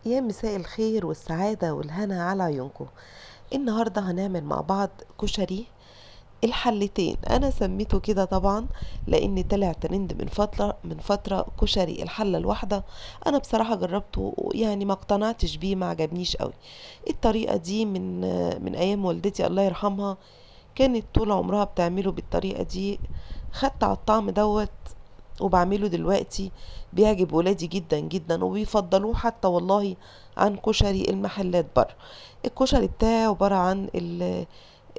يا مساء الخير والسعادة والهنا على عيونكم. النهاردة هنعمل مع بعض كشري الحلتين، انا سميته كده طبعا لان طلع ترند من فترة كشري الحلة الواحدة. انا بصراحة جربته يعني ما اقتنعتش بيه، ما عجبنيش قوي الطريقة دي. من ايام والدتي الله يرحمها كانت طول عمرها بتعمله بالطريقة دي، خدت على الطعم دوت وبعمله دلوقتي، بيعجب ولادي جدا جدا وبيفضلوه حتى والله عن كشري المحلات بره. الكشري بتاعي عبارة عن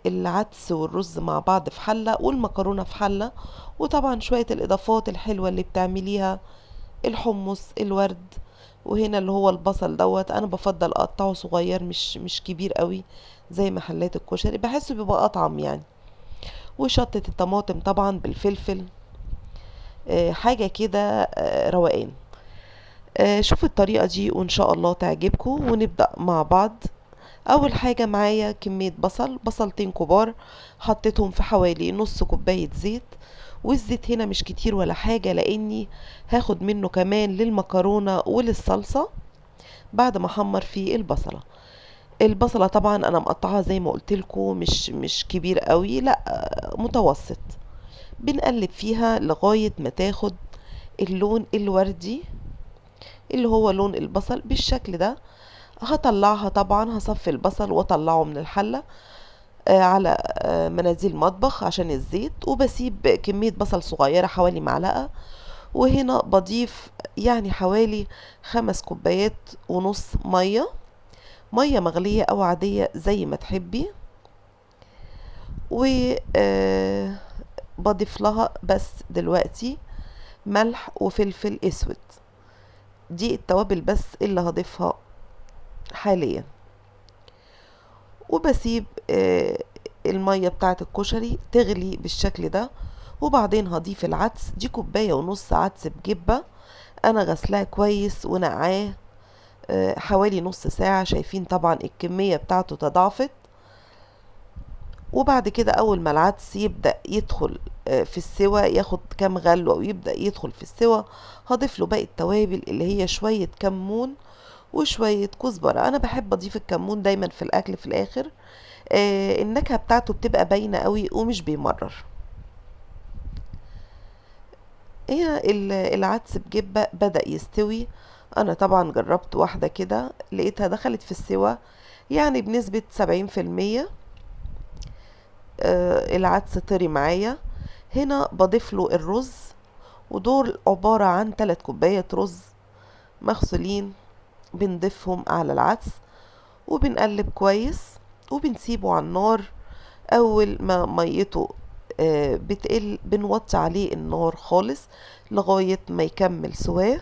العدس والرز مع بعض في حلة والمكرونة في حلة، وطبعا شوية الإضافات الحلوة اللي بتعمليها، الحمص، الورد، وهنا اللي هو البصل دوت أنا بفضل أقطعه صغير مش كبير قوي زي محلات الكشري، بحسه بيبقى أطعم. وشطة الطماطم طبعا بالفلفل، حاجة كده، روقان. شوفوا الطريقة دي وإن شاء الله تعجبكم، ونبدأ مع بعض. أول حاجة معايا كمية بصل، بصلتين كبار حطيتهم في حوالي نص كوباية زيت، والزيت هنا مش كتير ولا حاجة لأني هاخد منه كمان للمكرونة وللصلصة بعد ما احمر فيه البصلة. البصلة طبعا أنا مقطعها زي ما قلت لكم، مش كبير قوي، لا متوسط. بنقلب فيها لغاية ما تاخد اللون الوردي اللي هو لون البصل بالشكل ده. هطلعها طبعا، هصفي البصل واطلعه من الحلة، على مناديل المطبخ عشان الزيت، وبسيب كمية بصل صغيرة حوالي معلقة. وهنا بضيف حوالي 5 كوبايات ونص مية، مية مغلية أو عادية زي ما تحبي. و، بضيف لها بس دلوقتي ملح وفلفل اسود، دي التوابل بس اللي هضيفها حاليا. وبسيب المية بتاعة الكشري تغلي بالشكل ده. وبعدين هضيف العدس، دي كوباية ونص عدس بجبة انا غسلاه كويس ونقعاه، حوالي نص ساعة. شايفين طبعا الكمية بتاعته تضاعفت. وبعد كده اول ما العدس يبدأ يدخل، في السوا، ياخد كام غلوة ويبدأ يدخل في السوا، هضيف له باقي التوابل اللي هي شوية كمون وشوية كزبرة. انا بحب اضيف الكمون دايما في الاكل في الاخر، النكهة بتاعته بتبقى باينة قوي ومش بيمرر. هنا العدس بجبة بدأ يستوي. انا طبعا جربت واحدة كده لقيتها دخلت في السوا بنسبة سبعين في المية، العدس طري معايا. هنا بضيف له الرز، ودول عبارة عن 3 كوبايات رز مغسولين، بنضيفهم على العدس وبنقلب كويس وبنسيبه على النار. اول ما ميته، بتقل بنوطي عليه النار خالص لغاية ما يكمل سواه.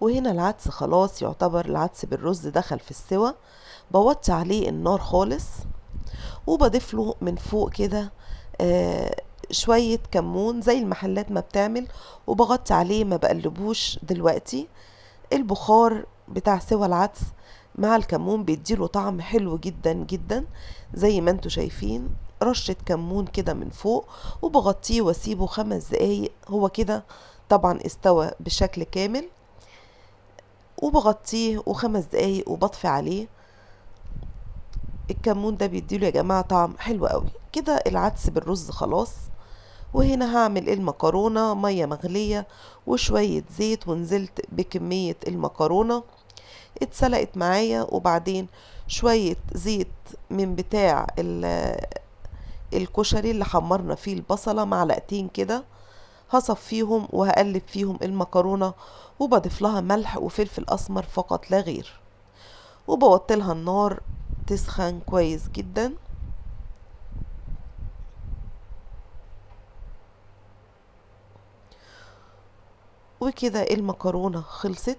وهنا العدس خلاص يعتبر العدس بالرز دخل في السوا، بوطي عليه النار خالص وبضيف له من فوق كده، شوية كمون زي المحلات ما بتعمل، وبغطي عليه ما بقلبوش دلوقتي. البخار بتاع سوى العدس مع الكمون بيديله طعم حلو جدا جدا زي ما انتوا شايفين. رشة كمون كده من فوق وبغطيه واسيبه 5 دقايق. هو كده طبعا استوى بشكل كامل، وبغطيه وخمس دقايق وبطفي عليه. الكمون ده بيديله يا جماعة طعم حلو قوي. كده العدس بالرز خلاص. وهنا هعمل المكرونة، مية مغلية وشوية زيت، ونزلت بكمية المكرونة اتسلقت معايا. وبعدين شوية زيت من بتاع الكشري اللي حمرنا فيه البصلة، معلقتين كده هصفيهم وهقلب فيهم المكرونة، وبضيف لها ملح وفلفل أسمر فقط لا غير، وبوطي لها النار تسخن كويس جدا. وكده المكرونة خلصت.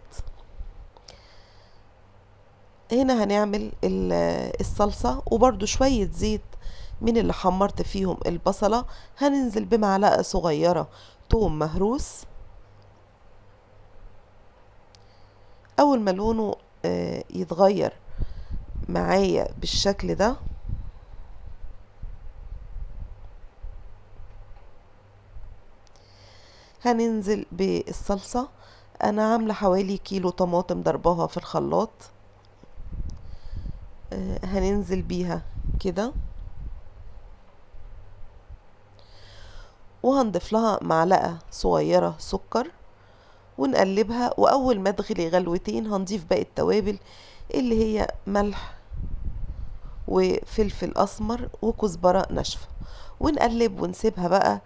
هنا هنعمل الصلصة، وبرده شوية زيت من اللي حمرت فيهم البصلة. هننزل بمعلقة صغيرة توم مهروس. أول ما لونه، يتغير معايا بالشكل ده. هننزل بالصلصة. انا عاملة حوالي كيلو طماطم ضرباها في الخلاط، هننزل بيها كده، وهنضيف لها معلقة صغيرة سكر ونقلبها. واول ما تغلي غلوتين هنضيف باقي التوابل اللي هي ملح وفلفل اسمر وكزبرة ناشفة، ونقلب ونسيبها بقى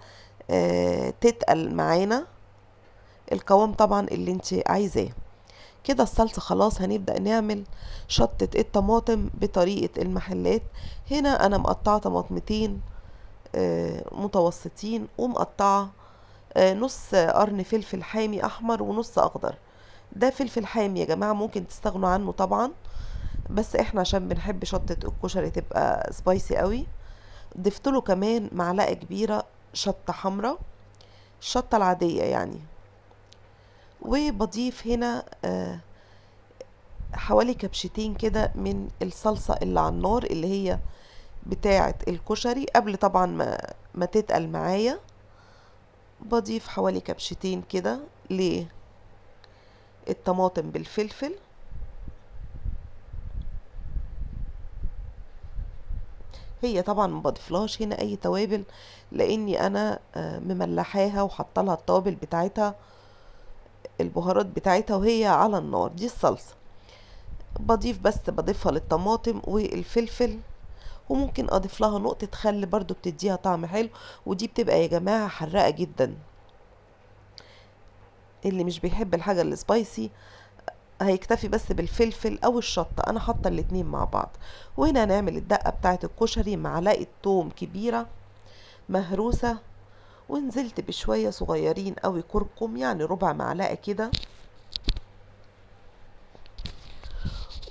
تتقل معانا القوام طبعا اللي انت عايزاه. كده الصلصة خلاص. هنبدأ نعمل شطة الطماطم بطريقة المحلات. هنا انا مقطعة طماطمتين متوسطين، ومقطعة نص قرن فلفل حامي احمر ونص اخضر. ده فلفل حامي يا جماعة، ممكن تستغنوا عنه طبعا، بس احنا عشان بنحب شطة الكشري تبقى سبايسي قوي. ضفت له كمان معلقة كبيرة شطة حمراء، الشطة العادية يعني. وبضيف هنا حوالي كبشتين كده من الصلصة اللي على النار اللي هي بتاعة الكشري قبل طبعا ما تتقل معايا. بضيف حوالي كبشتين كده للطماطم بالفلفل. هي طبعا ما بضيفلهاش هنا اي توابل لاني انا مملحاها وحاطه لها التوابل بتاعتها، البهارات بتاعتها وهي على النار. دي الصلصه بضيف، بس بضيفها للطماطم والفلفل، وممكن اضيف لها نقطه خل برضو بتديها طعم حلو. ودي بتبقى يا جماعه حراقه جدا، اللي مش بيحب الحاجه السبايسي هيكتفي بس بالفلفل او الشطه، انا حاطه الاتنين مع بعض. وهنا هنعمل الدقه بتاعه الكشري، معلقه توم كبيره مهروسه، ونزلت بشويه صغيرين قوي كركم، يعني ربع معلقه كده،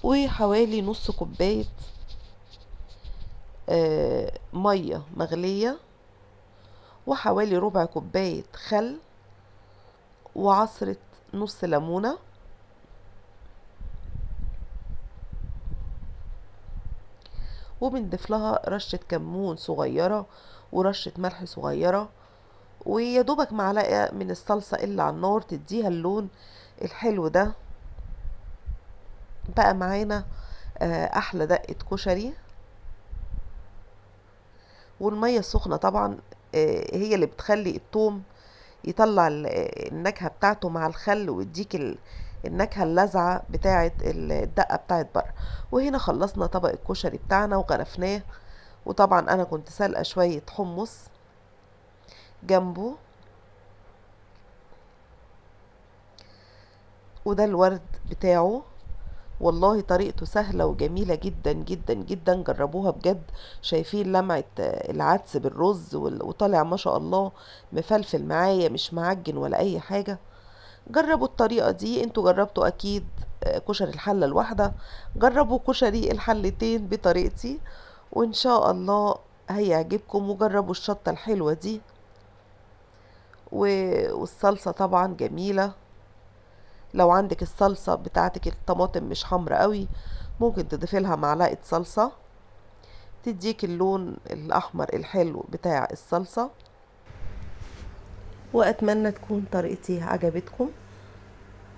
وحوالي نص كوبايه ميه مغليه، وحوالي ربع كوبايه خل، وعصره نص ليمونه، وبنضيف لها رشة كمون صغيرة ورشة ملح صغيرة، ويا دوبك معلقة من الصلصة اللي على النار تديها اللون الحلو ده. بقى معانا أحلى دقة كشري. والمية السخنة طبعا هي اللي بتخلي التوم يطلع النكهة بتاعته مع الخل، ويديك النكهة اللاذعة بتاعة الدقة بتاعة بره. وهنا خلصنا طبق الكشري بتاعنا وغرفناه، وطبعا أنا كنت سالقة شوية حمص جنبه، وده الورد بتاعه. والله طريقته سهلة وجميلة جدا جدا جدا، جربوها بجد. شايفين لمعة العدس بالرز وطالع ما شاء الله مفلفل معايا، مش معجن ولا أي حاجة. جربوا الطريقة دي، انتوا جربتوا أكيد كشري الحلة الواحدة، جربوا كشري الحلتين بطريقتي وإن شاء الله هيعجبكم. وجربوا الشطة الحلوة دي والصلصة طبعا جميلة. لو عندك الصلصة بتاعتك الطماطم مش حمرا قوي ممكن تضيفي لها معلقة صلصة تديك اللون الأحمر الحلو بتاع الصلصة. وأتمنى تكون طريقتي عجبتكم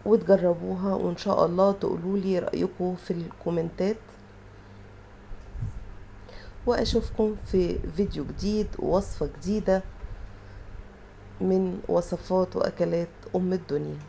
وتجربوها، وإن شاء الله تقولوا لي رأيكم في الكومنتات. وأشوفكم في فيديو جديد ووصفة جديدة من وصفات وأكلات أم الدنيا.